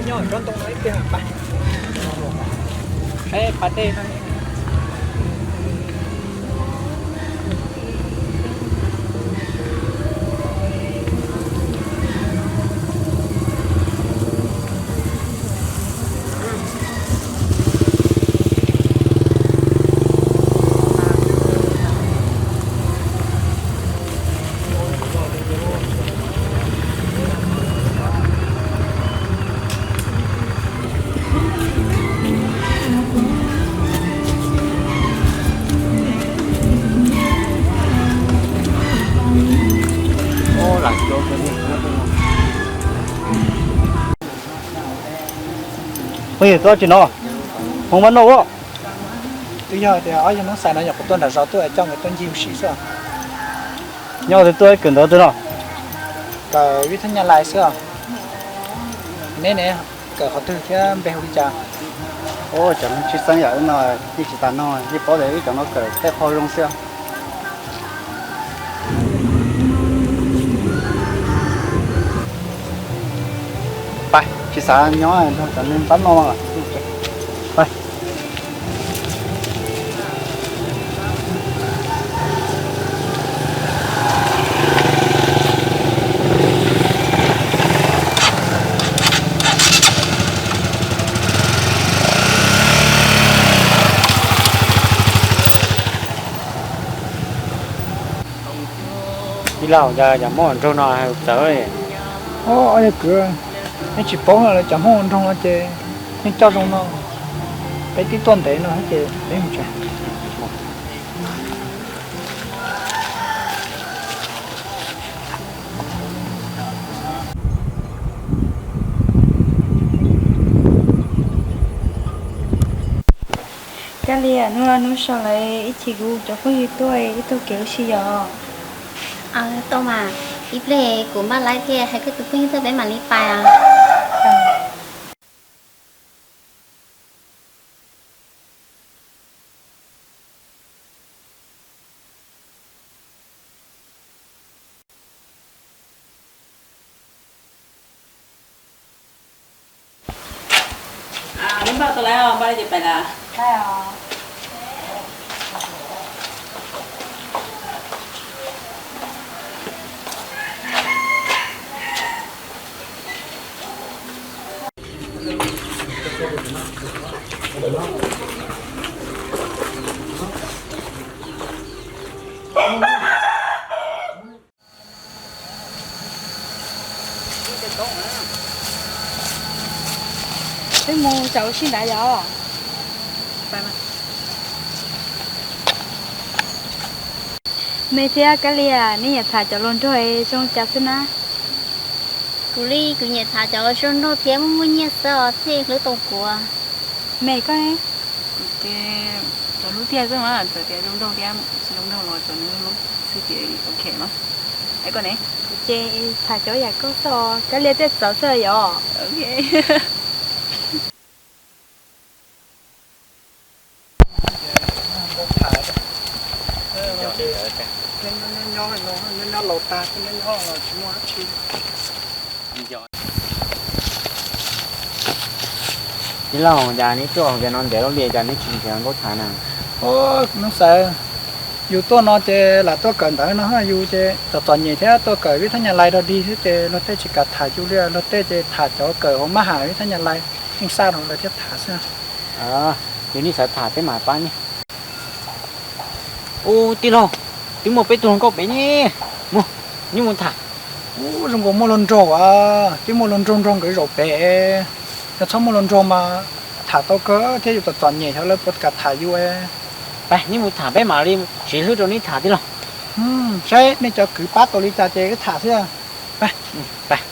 Nyob tsob ntoo no ib pliag pais. Saib pas dej no. Phooj ywg, tuaj tsis no, hmoov mab noj ua. Twb yog tias ob yawg Hmoob Xais no nyuam qhuav tuaj nram zos tuaj es coj nkawd tuaj ncig ua si xwb. Nyob twg tuaj ib kawm ntawv twg no? Kawm vib thab nyab lais xwb. Neb ne, kawm qhov twg thiab npe hu li cas? Ua cov tshwj xeeb yam wb no yeej tsis tas noj, yeej paub tias wb cov no kawm tej qho zoo xwb. Pais, tsis xav nyob nrog cov neeg npab noj. Pais. Tij laug, cas cov Hmoob nroog no txawv li? Ob yawg kwv, nej tsis paub lawv cov Hmoob nroog no ces yeej coj zoo no. Peb twb tuaj ntev no ces peb mus tsev. Kab Lia, hnub no hnub so lawm, ib chim kuv cov phooj ywg tuaj, wb taug kev ua si yom. Tau mas, ib pliag kuv npaj laib thiab hais koj tus phooj ywg tuaj peb mam li pais os. Neb npaj tau lawm, npaj li ces pais lawm. Peb mus txawm ua si ntawd yom. Me thiab Kab Lia, neb nyiam tham cov hluas nraug zoo cas xwb na? Kuv li kuv nyiam tham cov zoo nraug thiab muaj muaj nyiaj xwb os, thiaj hlub tau kuv. Me koj ne? Kuv ces cov hlub tiag xwb mas, txawm tias zoo nraug thiab tsis zoo nraug los cov hlub xwb ces ok mas. Es koj ne? Kuv ces tham cov yam koj xwb os, Kab Lia tej txawv xwb yom. Tij laug, cas neb tuaj hauv no ntev lawm li cas neb tsis nrhiav nkauj tham na? Ub, Nuj Xaws, yus tuaj no ces lam tuaj kawm ntawv no, yus ces txom txom nyem thiab tuaj kawm vib thab nyas lais dog dig xwb ces luag tej tsis kam tham yus li, luag tej ces tham cov kawm hauv mab ham vib thab nyas lais, yeej xaj rau lawv thiaj tham xwb. Yog nej xav tham peb mam pab nej. Ub, tij laug, twb muaj peb tug hluas nkauj pem ne, mus, neb mus tham. Ub, zoo nkaus muaj hluas nraug as, twb muaj hluas nraug nrog nkawd zaum pem. Yog txhob muaj hluas nraug mas tham tau kawg thiab yus txom txom nyem xyov lawv puas kam tham yus. Pab, neb mus tham peb mam li siv hlwb rau neb tham tij laug. Saib nej cov kwv pab tau li cas ces wb tham xwb. Pab.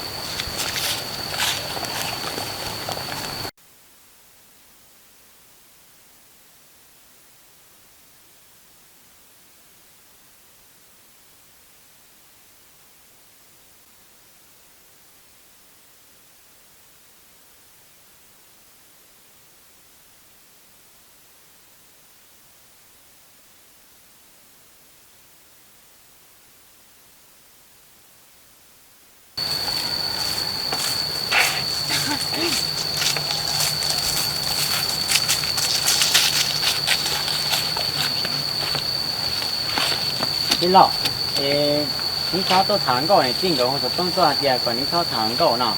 Tij laug, es neb txhob tuaj tham nkauj, tij nkawd hu xov tooj tuaj hais tias kom neb txhob tham nkauj no.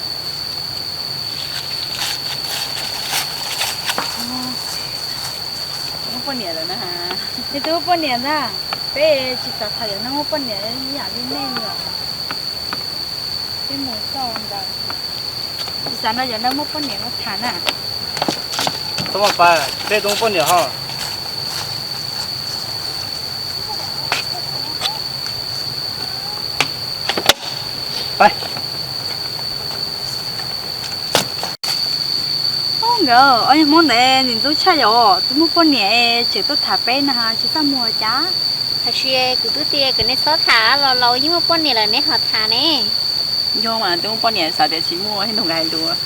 Muaj poj niam lawm na. Neb twb muaj poj niam ntag. Peb tsis xav tham cov neeg muaj poj niam ib yam li nej li os. Peb mus txog ntawd, tsis xav nrog cov neeg muaj poj niam los tham na. Txhob mas pab, peb twb muaj poj niam ho. Pab. Ub, nkawd ob niag Hmoob ntawd ntxim ntxub tshaj yom, twb muaj poj niam es tseem tuaj tham peb na, tsis txaj muag cas. Tiam sis kuv twb tias kom neb txhob tham los, laus yeej muaj poj niam lawm neb ho tham ne. Yog mas twb muaj poj niam, xav tias tsis muaj thiab nug nkawd hais lus.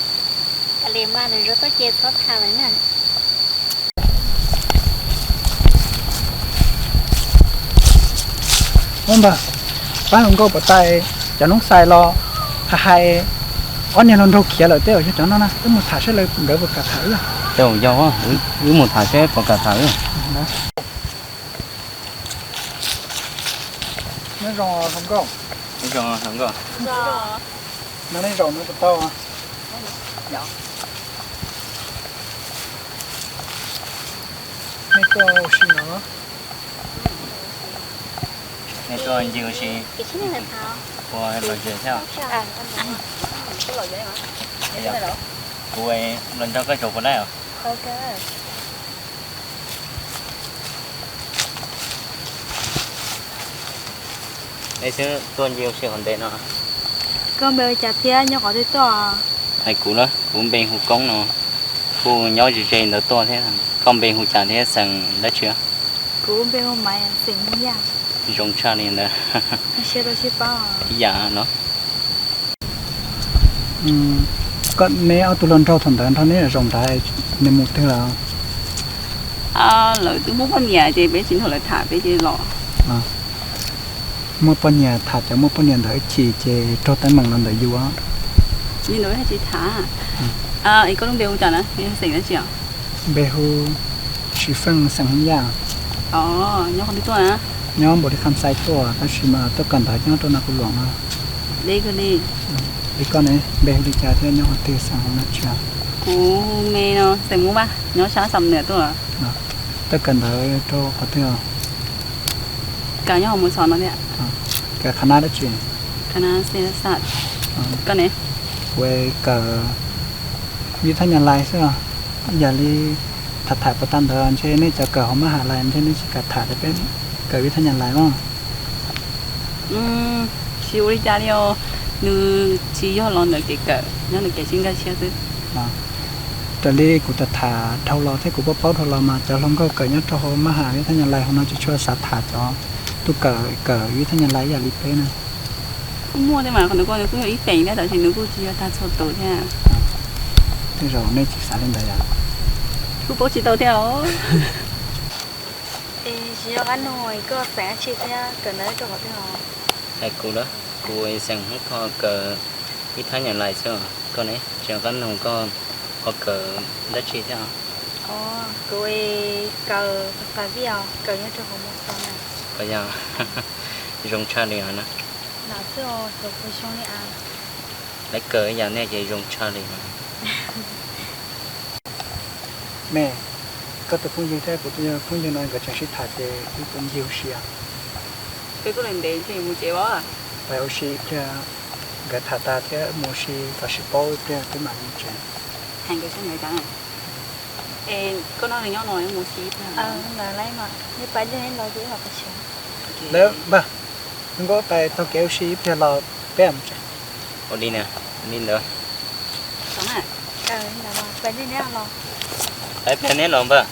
Kav liam mas, lwm zaus tuaj ces txhob tham lawm na. Ub npawg, pab hluas nkauj puas tau, cov noob xais los hais hais ob niag hluas nraug khiav lawm tej zaum yog cov no na, wb mus tham saib lawv nkawd puas kam tham wb. Tej zaum yog, wb mus tham saib puas kam tham wb. Nyob zoo hluas nkauj. Nyob zoo hluas nkauj. No nej zaum no puas tau? Nej tuaj ua si no? Nej tuaj ncig ua si ua los ze thiab? Kuv los nrog koj zaum puas laib os? Es xwb tuaj ncig ua si qhov ntev no. Koj npe hu cas thiab nyob qhov twg tuaj? Hais kuv na, kuv npe hu Koob no, kuj nyob ze ze ntawd tuaj thiab. Koj npe hu cas thiab xeem dab tsi? Kuv npe hu Maiv, xeem Hmoob Yaj. Zoo tshaj li ntawd. Ib yam no. Koj neb ob tug hluas nraug thaum ntawd nrog neb zaum ntawd nws mus twg lawm? Lawv twb muaj poj niam ces peb tsis nrog lawv tham peb ces los. Muaj poj niam tham cov muaj poj niam ntawd ib chim ces raug teeb meem los ntawd yus. Li ntawd tsis tham. Es koj lub npe hu cas na, xeem dab tsi os? Npe hu Tsis Feej, xeem Hmoob Yaj. Nyob qhov twg tuaj na? Nyob Npaus Lis Kham Xais tuaj tab sis mas tuaj kawm ntawv nyob rau Nas Kos Luam no. Li koj ne, npe hu li cas thiab nyob qhov twg, xeem Hmoob dab tsi? Kuv hu Me no, xeem Hmoob Vaj, nyob sab Xam Nuam tuaj. Tuaj kawm ntawv rau qhov twg? Kawm nyob hauv Mos Xos no thiab. Kawm qhab nab dab tsi? Qhab nab xes xas. Koj ne? Kuv kawm vib thab Nyab Laj xwb. Yam li tham tham puas tau ntawd ntshe nej cov kawm hauv mab ham lais ntshe nej tsis kam tham tias peb kawm vib thab Nyab Laj os. Tsis ua li cas li os, nws tsis yog los ntawm kev kawm, nyob ntawm kev sib nkag siab xwb. Raws li kuv tham tham dhau los thiab kuv paub paub dhau los mas cov hluas nkauj kawm nyob rau hauv mab ham vib thab Nyab Laj hauv no tsis tshua xav tham cov tub kawm kawm vib thab Nyab Laj ib yam li peb na. Kuj muaj thiab mas, qhov ntawd kuj nws kuj yog ib feem thiab tab sis nws kuj tsis yog tag txhua tus thiab. Tej zaum nej tsis xav li ntawd yom? Kuj paub tsis tau thiab os. Es tsis nco qab nug, koj xeem dab tsi thiab kawm ntawv rau qhov twg os? Hais kuv lawm, kuv xeem Hmoob Thoj, kawm vib thab Nyab Laj xwb. Koj ne, tsis nco qab nug, koj ho kawm dab tsi thiab? Kuv kawm pas vij os, kawm nyob rau hauv Mos Xos na. Yog, zoo tshaj li os na. Nam xwb os, kuv zoo li as. Lawv kawm ib yam nej ces zoo tshaj li os. Me, koj tus phooj ywg thiab kuv tus phooj ywg no nkawd tseem sib tham ces wb puas ncig ua si os? Peb kuj ntev ntev ntshe mus tsev os. Pais ua si ib pliag, nkawd tham tas thiab mus ua si kom sib paub ib pliag peb mam li mus tsev. Hais nkawd seb nkawd cas na. Es koj nrog nws nyob no mus ua si ib pliag. Npawg, nkawd pais taug kev ua si ib pliag los peb mam mus tsev. Ua li na, li ntawd. Pais ib pliag neb los npawg.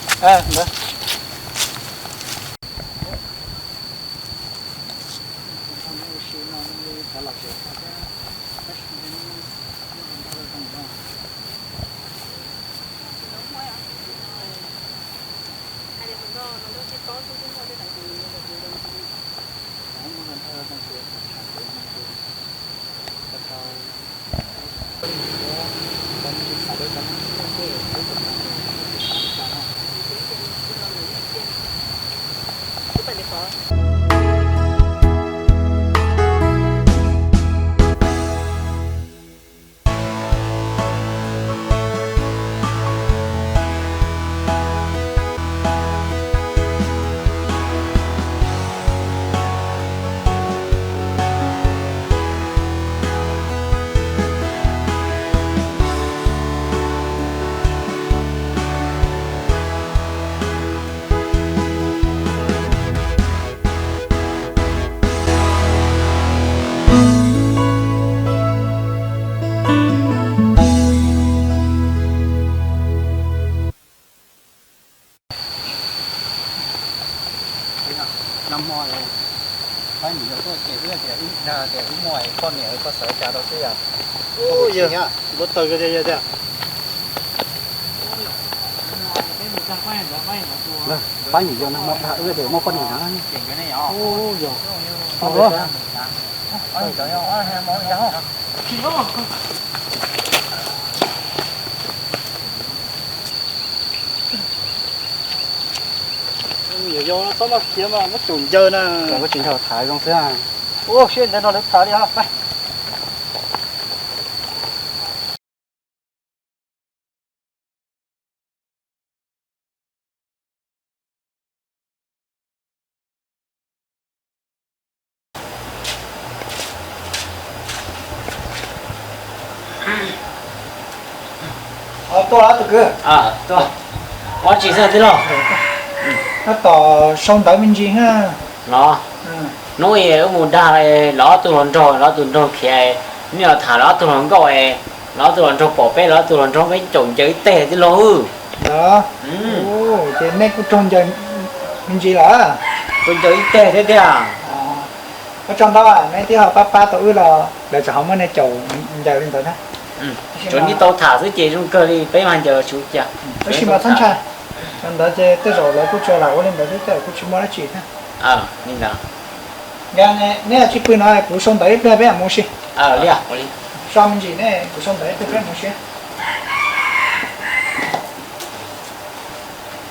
Nag hmo Faib niam yau tuaj ces wb tias wb dag tias wb muaj poj niam, koj xav cas rau xwb yom? Ub, yog, npau taws tiag tiag. Faib niam yau nag hmo dag wb tias muaj poj niam na. Ub, yog. Niam yau txhob maj khiav mas muab caum ncaws na. Koj tsis nrog tham zoo xwb. Ua siab ntawd no lawv tham li os. Tuaj tus kwv. Tuaj. Ua tsis xwb tij laug? Tab tom sau ntawv me ntsis na. Los, hnub wb mus dag los ob tug hluas nraug, los ob tug nraug khiav, nej los tham los ob tug hluas nkauj, los ob tug hluas nraug pom peb, los ob tug hluas nraug peb caum ncaws ib teg tij laug. Los, ces nej kuj raug ncaws me ntsis los? Kuj ncaws ib teg thiab tiag. Ua tsaug ntau, neb twb ho pab pab tau wb los lawv tsam ho muab nej caum ncaws li ntawd na. Tsuas neb tau tham xwb ces zoo kawg li, peb mas ncaws tsis ua cas. Tab sis mas txhob ntshai, ntawd ces tej zaum lawv kuj tsuas lam ua li ntawd xwb, tej zaum kuj tsis muaj dab tsi thiab. Neb tsis pw no, kuv sau ntawv ib pliag peb mam mus si. Li, so me ntsis ne, kuv sau ntawv ib pliag peb mus si.